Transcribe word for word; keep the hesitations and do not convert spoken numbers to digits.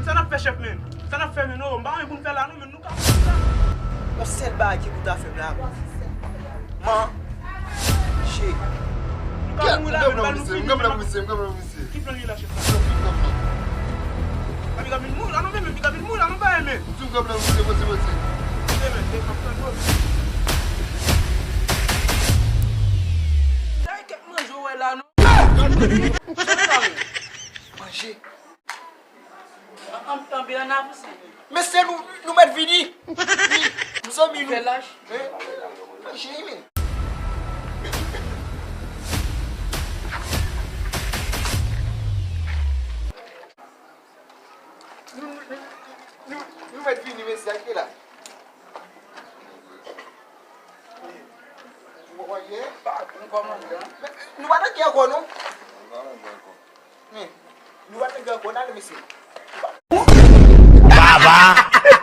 Sa n ap fè, chèf, menm? Sa n ap fè, menm? Non, m pa gen pou n fè la, non, menm. Nou ka mouri la. Yon sèl bagay ki pou ta fè m la. Manje. Nou ka mouri la, menm, bal nou fini, menm. Ki plan li la, chèf? Piga vin mouri la, non, menm, piga vin mouri la, non, pa menm. Sa e kèk manje w wè la, non? Manje. An, an, anbilan avanse. Mesye, nou, nou mèt vini. Wi, mezanmi, nou. Fè lach. Hein? Manje, men. Nou, nou, nou, nou mèt vini, mesye, ki la. Mwen, mwen, ye. Pa, nou kòmanse, hein? Men, nou pa nan gè ankò, non. Men, nou pa nan gè ankò, n ale, mesye. Baba!